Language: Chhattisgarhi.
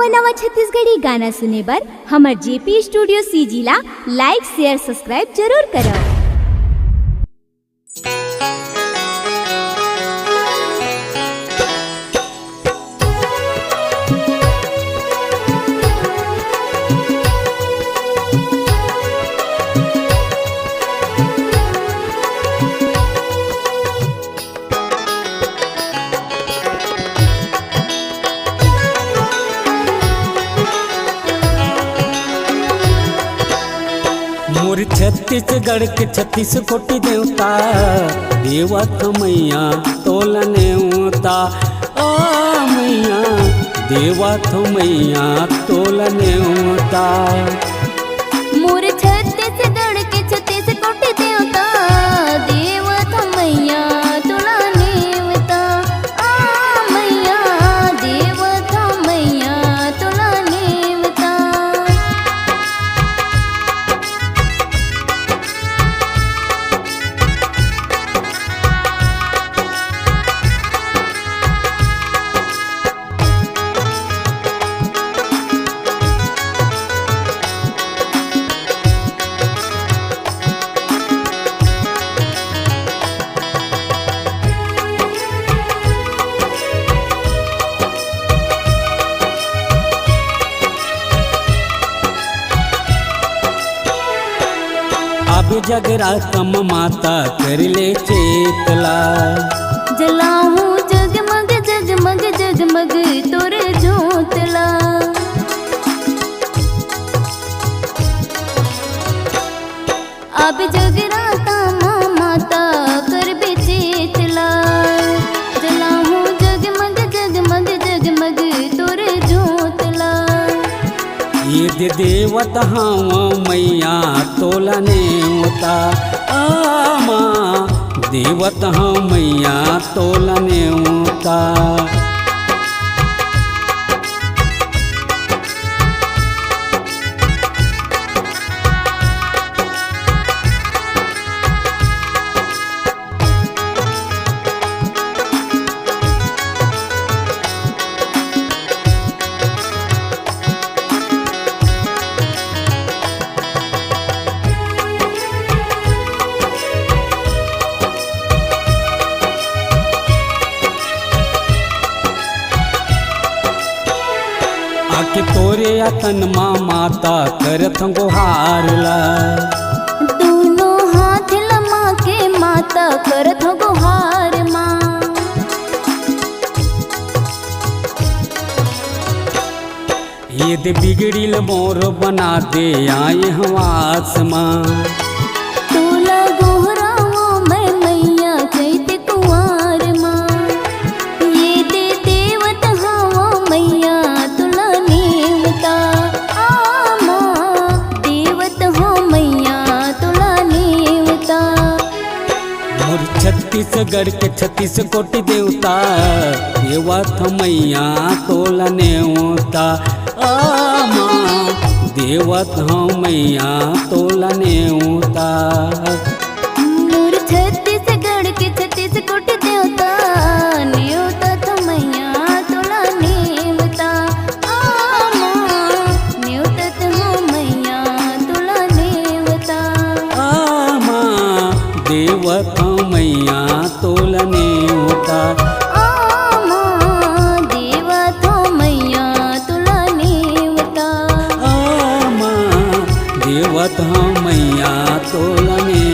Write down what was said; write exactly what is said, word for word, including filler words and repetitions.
नवा छत्तीसगढ़ी गाना सुने बर हमर जेपी स्टूडियो सीजी ला like, share, subscribe जरूर करव। मोर छत्तीसगढ़ के छत्तीस कोटि देवता, देवत मैया तोला नेवता। ओ मैया, देवत मैया तोला नेवता। मोर छत्तीसगढ़ के छत्तीस कोटि देवता, देवत मैया तोला नेवता। आ मैया, देवत मैया तोला नेवता। अब जगराता म माता कर ले चेतला। जलाहूं जगमग जगमग जगमग तोर जोतला। अब जगराता म माता करबे चेतला। जलाहूं जगमग जगमग जगमग तोर जोतला। ये दे देवत हंव मैया तोला नेवता। आ मां, देवत हंव मैया तोला नेवता। आके तोरे अतन मा माता करत गोहार ला। दूनों हाथ लमा के माता करत गोहार मा। ये दे बिगड़िल मोर बना दे आए हवास मा। तोला गोहरावो मैं मैया चैत कुंवार मा। ये दे देवत हवो मैया तोला नेवता। आ मां, देवत हंव मैया तोला नेवता। मोर छत्तीसगढ़ के छत्तीस कोटि देवता, देवत हंव मैया तोला नेवता। आ मां, देवत हंव मैया तोला नेवता। मोर छत्तीसगढ़ के छत्तीस कोटि देवता, नेवता तो मैया तोला नेवता। आ मां, नेवता तो मैया तोला नेवता। आ मां, देवत हंव मैया तोला नेवता। आ मां, देवत हंव मैया तोला नेवता। आ मां, देवत हंव मैया तोला नेवता।